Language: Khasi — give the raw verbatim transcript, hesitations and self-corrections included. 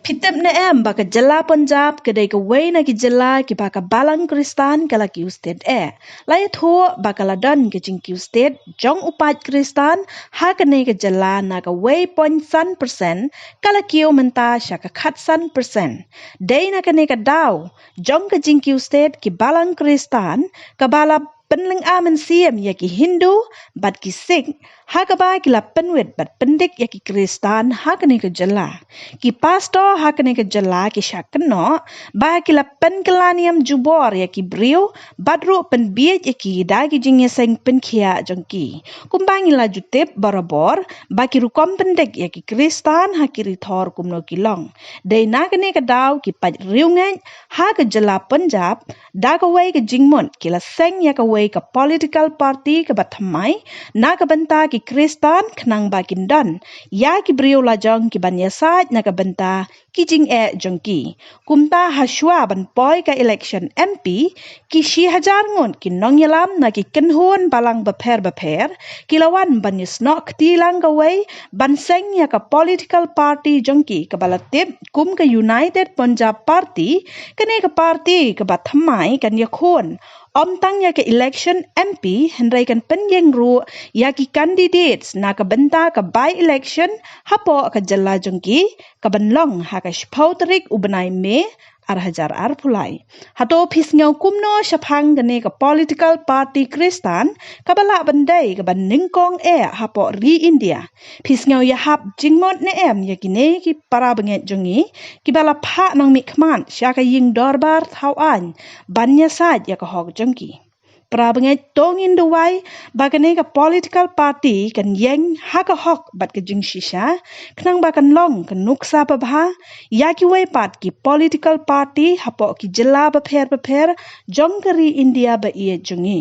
Ki tip ne em ba ka jylla Punjab ka dei kawei na ki jylla kiba ka balang Khristan ka la kiew stet eh. La ïathuh ba ka la don ka jingkiew stet jong u paid Khristan ha kane ka jylla na kawei point san percent, ka la kiew mynta sha ka khatsan percent. Dei na kane ka daw jong ka jingkiew stet ki balang Khristan kaba la pynlynga mynsiem ïa ki Hindu bad ki Sikh, ha kaba ki la pynwit bad pyndik ïa ki Khristan ha kane ka jylla. Ki pastor ha kane ka jylla ki shah kynnoh ba ki la pynkylla niam jubor ïa ki briew bad ruh pynbiej ïa ki da ki jingïaseng pynkhiah jong ki. Kumba ngi la ju tip barabor ba ki rukom pyndik ïa ki Khristan ha ki ri thor kumno ki long. Dei na kane ka daw ki paid riewngeit ha ka jylla Punjab da kawei ka jingmut ki la seng ïa kawei ka political party kaba thymmai na ka bynta ki Khristan khnang ba kin don ïa ki briew lajong kiban ïasaid na ka bynta ki jingeh jong ki. Kumta ha shuwa ban poi ka election M P, ki shi hajar ngut ki nongïalam na ki kynhun balang bapher bapher ki la wan ban ïasnoh kti lang kawei ban seng ïa ka political party jong ki kaba la tip kum ka United Punjab Party. Kane ka party kaba thymmai kan ïakhun ym tang ïa ka election M P hynrei kan pynïeng ruh ïa ki candidates na ka bynta ka by election hapoh ka jylla jong ki kaban long ha ka shiphew tarik u bnai May ar hajar arphew lai. Hato phi sngew kumno shaphang kane ka political party Khristan kaba lah ban dei kaba nyngkong eh hapoh ri India? Phi sngew ïahap jingmut ne em ïa kine ki para bangeit jong ngi kiba la phah nongmihkhmat sha ka ïing dorbar thaw aiñ ban ïasaid ïa ka hok jong ki? Para bangeit, to ngin duwai ba kane ka political party kan ïeng ha ka hok bad ka jingshisha khnang ba kan long ka nuksa babha ïa kiwei pat ki political party hapoh ki jylla bapher bapher jong ka ri India ba ïeit jong ngi.